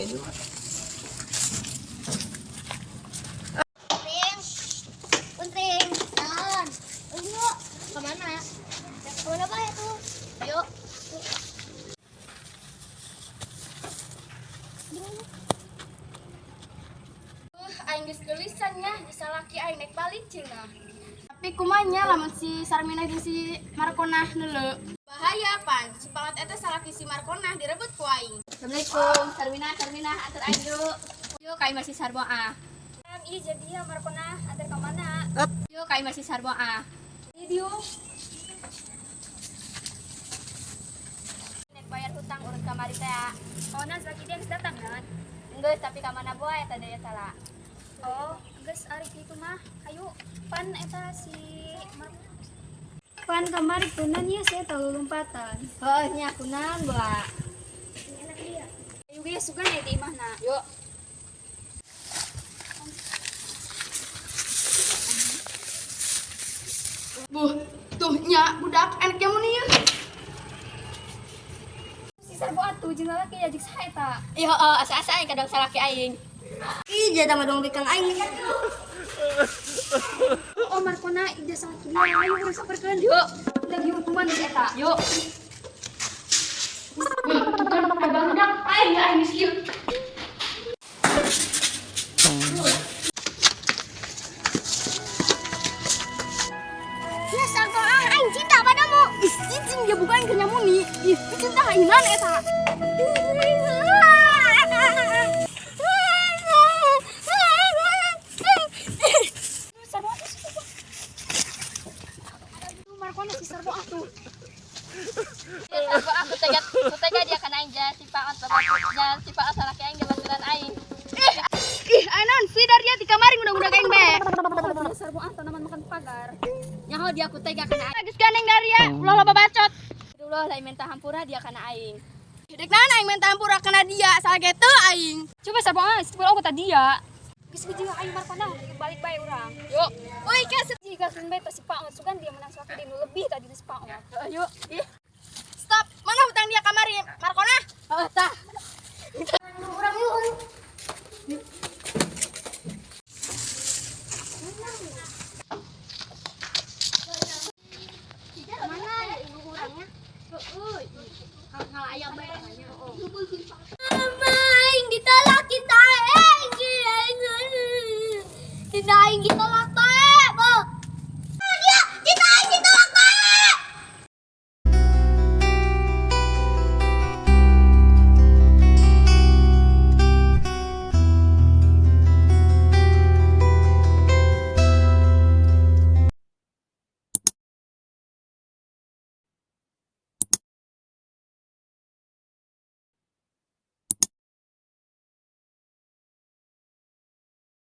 Dulu. Ring. Untring. Naon? Yuk, kemana? Kemana ba itu? Yuk. Aing geus geulisan nya disalaki aing naik balik cenah. Tapi kumanya lamun si Sarminah jeung si Markonah neuleu. Bahaya pan, si Pangat eta salaki si Markonah direbut ku aing. Assalamualaikum, Sarminah, Sarminah, antar aing yuk. Yuk ka imah si Sarbo ah. Iya jadi ya Markona antar ke mana? Yuk ka imah si Sarbo ah. Iya diuk. Nek bayar hutang urut kamari teh. Ah. Oh, nah lagi dia geus datang kan? Geus tapi ka mana boy eta deui salah. Oh, geus ari kitu mah. Hayu pan eta si Mar Pan kamari kunan ya saya tahu lompatan. Heuh nya kunaon boa. Enak dia. Ayo ge sugan ya di imahna. Yuk. Buh, tuh nya budak enak jamu nih ya. Si Sarbo atuh jeung lalaki ya jeung saha eta? Iya, heeh, asa-asa aing kadang salaki aing. Ih, jatah mah dong bikang aing. Oh, Markona ida salaki dia. Ayo urang samperkeun. Yuk, Dan diuk kumaha si eta? Yuk. Wih, tuh kan ada budak aing ya aing geus kieu. Ya, Sarko ah, aing cinta padamu. Ih, cicing dia bukan aing keur nyamuni. Ih, cinta hainan eta. Sarbo atuh si Sarbo. Aduh, Markona si Sarbo atuh. Ya, Sarbo aku tega, ku tega dia kana aing jangan si paot bapak jangan si paot salaki aing babaturan aing. Ih, ih, aing si Daria di kamari ngudag-ngudag aing be. Oh, dia Sarbo ah tanaman makan pagar. Nyaho dia ku tega kana aing. Geus gandeng Daria, ulah loba bacot. Ulah lain minta hampura dia kana aing. Dek naon aing minta hampura kana dia, salah ge teu aing. Coba Sarbo ah, sepuluh aku tadi ya. Geus video aing Markona balik bae urang. Yuk. Woi, kasep. Jika sun bae si Paot sugan dia menang suatu dinu lebih tadi si Paot. Yuk. Ih. Stop. Mana hutang dia kamari? Markona? Heeh, tah.